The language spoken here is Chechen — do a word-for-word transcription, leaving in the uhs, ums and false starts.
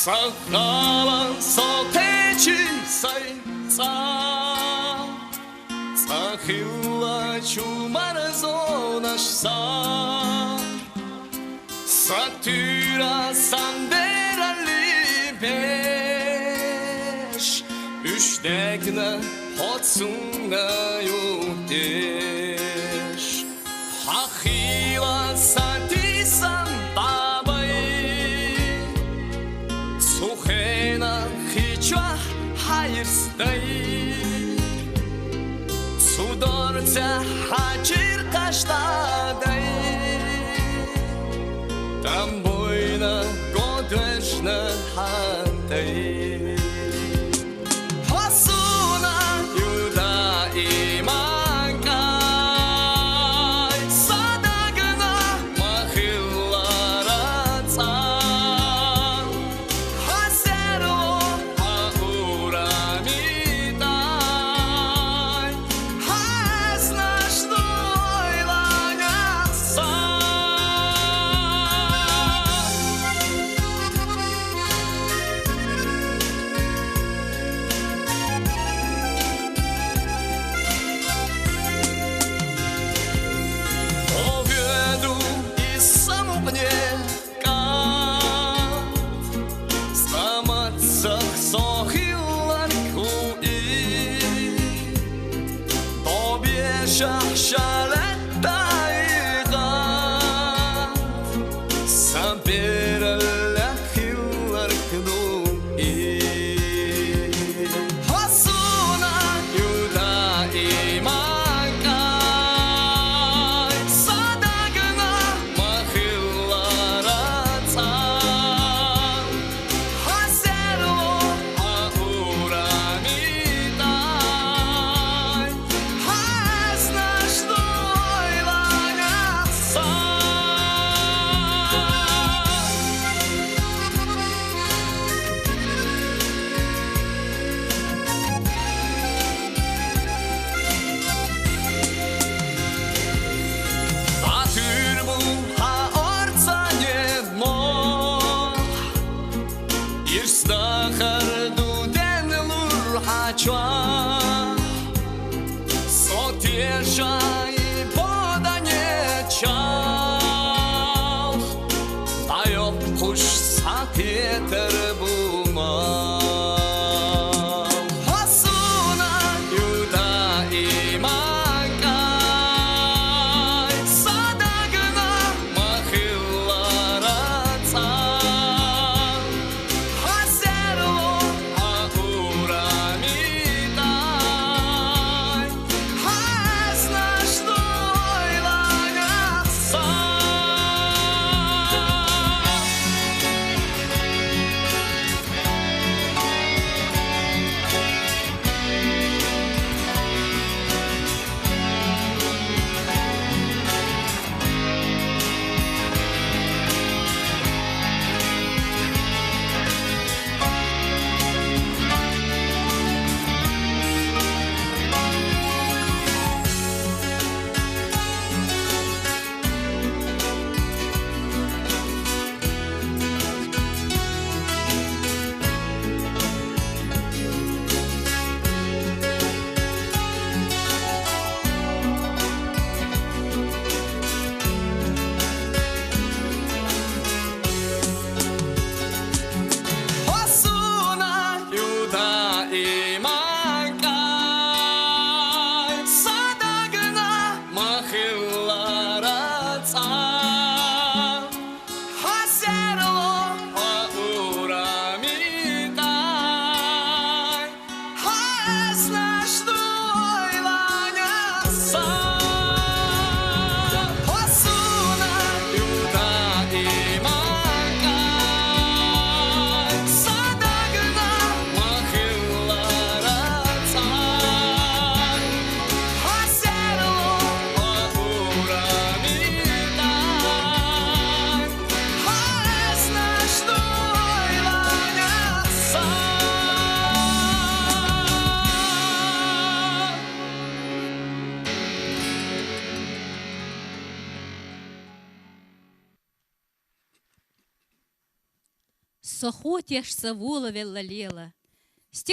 Агъала со течи сай цӀа, цӀа хилла чумар зонаш са. Сатура сандерали беш, уьш дегна хоцунна юдеш. Хьахила сати сан бабай, цу хена хича хайрстай. Цу дорця хачир каштадай, там бойна годвешна хатай. Хасуна юда иманкай, садагна махиллара цан. Хасерло хаурамитай, хаснаш дойланахсан. Оведу и самубне кат, саматсах сохилар куи. Тобешах шалеттай гат, сабераллах хилар куи. Хасуна юда иманкай, садагна махиллара цан. Хасерло хаурамитай, хаснаш дойланахсан. Батир бу ха орцане мо, ирсдахар дуден лур хачва. Сотешай бодане чал, тайо куш сатетер бума. Хасуна юда иманкай, садагна махиллара цан. Хасерло хаурамитай, хаснаш дойланахсан. Со хо тешса волавелла лела,